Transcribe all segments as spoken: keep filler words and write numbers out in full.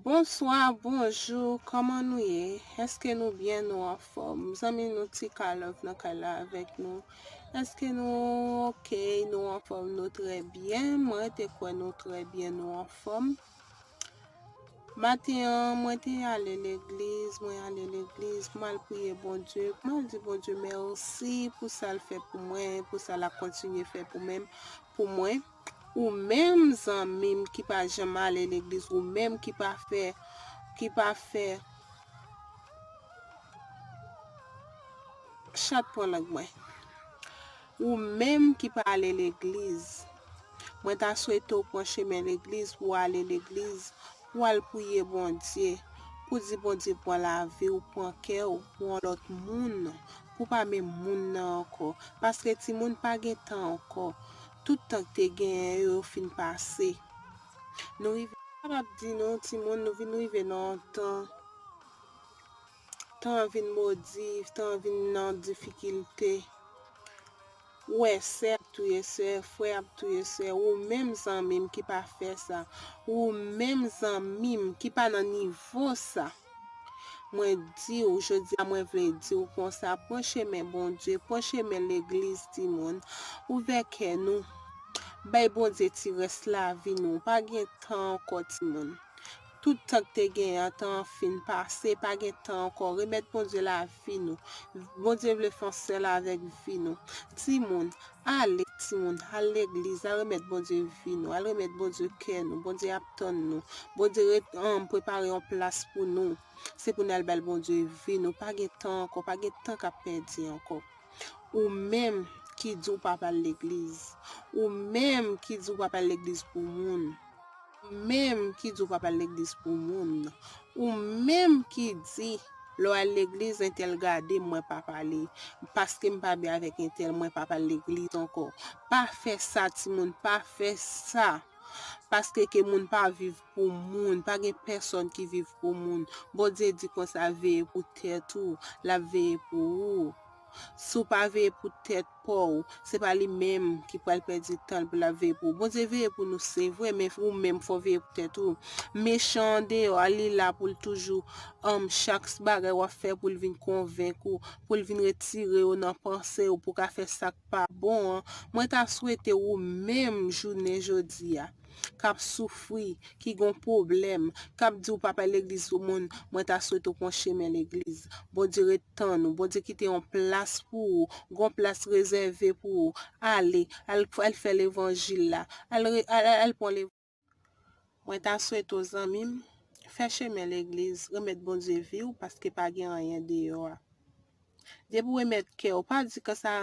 Bonswa, bonjou, kòman nou ye? Èske nou byen, nou anfòm? Zanmi nou Tika Love nan kay la avèk nou. Èske nou oke, nou anfòm, nou trè byen? Mwen rete kwè nou trè byen, nou anfòm. Maten an, mwen te ale legliz, mwen ale legliz pou m al priye Bondye, pou m al di Bondye mèsi pou sa l fè pou mwen, pou sa l ap kontinye fè pou mwen, pou mwen. Ou menm zanmi m ki pa janm ale legliz, ou menm ki pa fè, ki pa fè, chat pran lang mwen. Ou menm ki pa ale legliz, mwen ta swete w pran chemen legliz, pou w ale legliz, pou w al priye Bondye, pou di Bondye pran lavi w, pran kè w, pou yon lòt moun, pou pa menm moun nan ankò. Paske timoun pa gen tan ankò. Tout tan k te genyen yo, yo fin pase. Nou rive, kapab di nou, timoun, nou vin rive nan yon tan, tan an vin modi, tan an vin nan difikilte. Ou wè sè ap touye sè, frè ap touye sè, ou menm zanmi m ki pa fè sa, ou menm zanmi m ki pa nan nivo sa. Mwen di w, jodi a mwen vle di w konsa, pran chemen Bondye, pran chemen legliz timoun, ouvè kè nou, bay Bondye ti rès lavi nou, pa gen tan ankò timoun. Tout tan k te gen an, tan an fin pase, pa gen tan ankò. Remèt Bondye lavi nou. Bondye vle fè yon sèl avèk vi nou. Timoun, ale timoun, al legliz, al remèt Bondye vi nou, al remèt Bondye kè nou. Bondye ap tann nou. Bondye ret, um, prepare yon plas pou nou. Se pou n al bay Bondye vi nou. Pa gen tan ankò, pa gen tan k ap pèdi ankò. Ou menm ki di w p ap al legliz. Ou menm ki di w p ap al legliz pou moun. Ou menm ki di w p ap al legliz pou moun. Ou menm ki di, lè w al legliz, entèl gade m, mwen p ap ale. Paske m pa byen avèk entèl, mwen p ap al legliz ankò. Pa fè sa, timoun, pa fè sa. Paske ke moun pa viv pou moun, pa gen pèsòn ki viv pou moun. Bondye di konsa, veye pou tèt ou, l ap veye pou ou. Si w pa veye pou tèt pa w, se pa li menm ki pral pèdi tan l pou l ap veye pou ou. Bondye veye pou nou, se vre, men ou menm fò w veye pou tèt ou. Mechan an deyò a, li la pou l toujou, um, chak bagay w ap fè pou l vin konvenk ou, pou l vin retire yo nan panse w, pou w ka fè sa k pa bon an. Mwen ta swete ou menm jounen jodi a, k ap soufri, ki gon pwoblèm, k ap di w p ap al legliz pou moun, mwen ta swete w pran chemen legliz. Bondye ret tann ou, Bondye kite yon plas pou ou, gon plas rezève pou ou. Ale, al, al fè levanjil la, al, re- al, al, al pran levanjil. Mwen ta swete w zanmi m, fè chemen legliz, remèt Bondye vi w, paske pa gen anyen deyò a. Depi w remèt kè w, pa di konsa,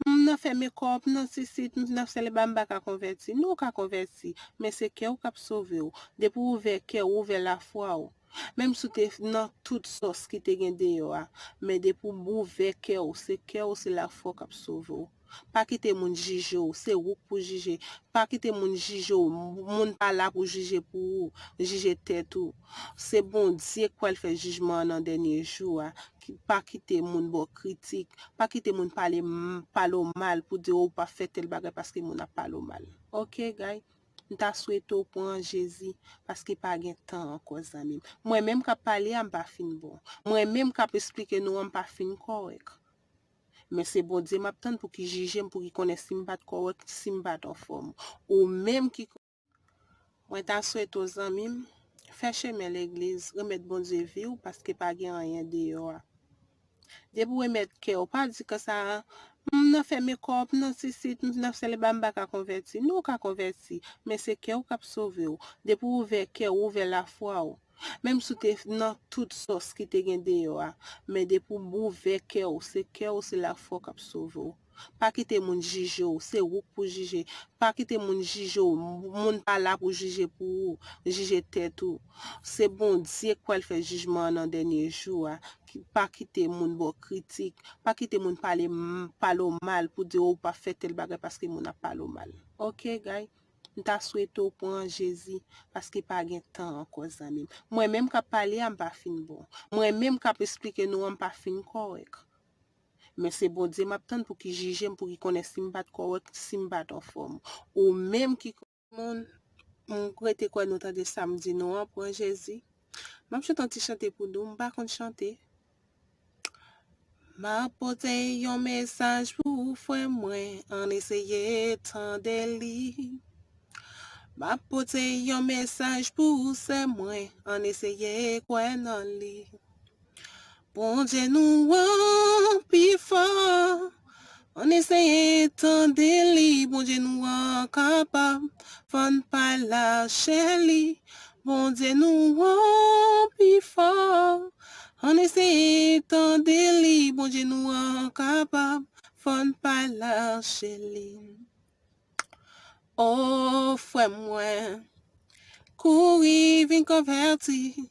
m nan fè mekòp, m nan sisit, m nan sèleba, m pa ka konvèti. Non, w ka konvèti, men se kè w k ap sove w. Depi w ouvè kè w, ouvè lafwa w. Menm si w te nan tout sòs ki te gen deyò a, men depi w ouvè kè w, se kè w, se lafwa w k ap sove w. Pa kite moun jije w, se ou k pou jije. Pa kite moun jije w, moun pa la pou jije pou ou, jije tèt ou. Se Bondye k pral fè jijman an nan dènye jou a. Ki- Pa kite moun ba w kritik, pa kite moun pale m- pale w mal pou di w pa fè tèl bagay paske moun ap pale w mal. Oke, guy? M ta swete w pran Jezi, paske pa gen tan ankò, zanmi m. Mwen menm k ap pale a, m pa fin bon. Mwen menm k ap esplike nou an, m pa fin kòrèk. Men se Bondye m ap tann pou ki jije m, pou ki konnen si m pa t kòrèk, si m pa t anfòm. Ou menm ki Mwen ta swete w, zanmi m, fè chemen legliz, remèt Bondye vi w, paske pa gen anyen deyò a. Depi w remèt kè w, pa di konsa, m nan fè mekòp, m nan sisit, m nan sèleba, m pa ka konvèti. Non, w ka konvèti, men se kè w k ap sove w. Depi w ouvè kè w, ouvè lafwa w. Menm si w te nan tout sòs ki te gen deyò a, men depi w ouvè kè w, se kè w, se lafwa w k ap sove w. Pa kite moun jije w, se ou k pou jije. Pa kite moun jije w, moun pa la pou jije pou ou, jije tèt ou. Se Bondye k pral fè jijman an nan dènye jou a. Ki- Pa kite moun ba w kritik, pa kite moun pale m- pale w mal pou di w pa fè tèl bagay paske moun ap pale w mal. Oke, guy? M ta swete w pran Jezi, paske pa gen tan ankò, zanmi m. Mwen menm k ap pale a, m pa fin bon. Mwen menm k ap esplike nou an, m pa fin kòrèk. Men se Bondye m ap tann pou ki jije m, pou ki konnen si m pa t kòrèk, si m pa t anfòm. Ou menm ki moun, M rete kwè nou tande sa m di nou an, pran Jezi. M ap chante yon ti chante pou nou, m pa konn chante. M ap pote yon mesaj pou frè mwen, ann eseye tande li. M ap pote yon mesaj pou sè mwen, ann eseye kwè nan li. Bondye nou an pi fò, ann eseye tande li. Bondye nou an kapab, fò n pa lache li. Bondye nou an pi fò, ann eseye tande li. Bondye nou an kapab, fò n pa lache li. O frè mwen, kouri vin konvèti.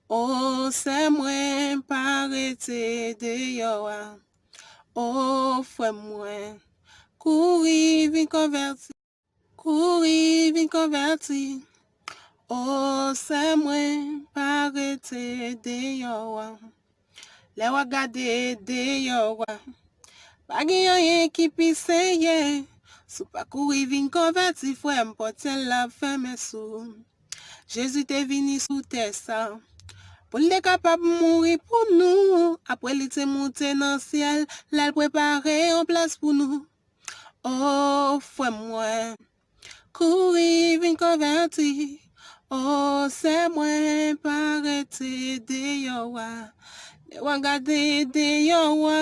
O sè mwen, pa rete deyò a. O frè mwen, kouri vin konvèti. Kouri vin konvèti. O sè mwen, pa rete deyò a. Lè w ap gade deyò a, pa gen anyen ki pi serye. Si w pa kouri vin konvèti, frè m, pòt syèl la ap fèmen sou ou. Jezi te vini sou tè sa pou l te kapab mouri pou nou. Apre li te moute nan syèl, l al prepare yon plas pou nou. O frè mwen, kouri vin konvèti. O sè mwen, pa rete deyò a. Lè w ap gade deyò a,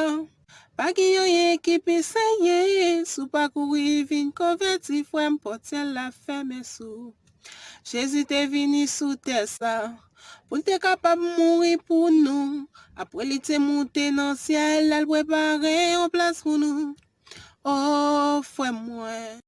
pa gen anyen ki pi serye. Si w pa kouri vin konvèti, frè m, pòt syèl la fèmen sou ou. Jezi te vini sou tè sa pou l te kapab mouri pou nou. Apre li te moute nan syèl, l al prepare yon plas pou nou. O frè mwen,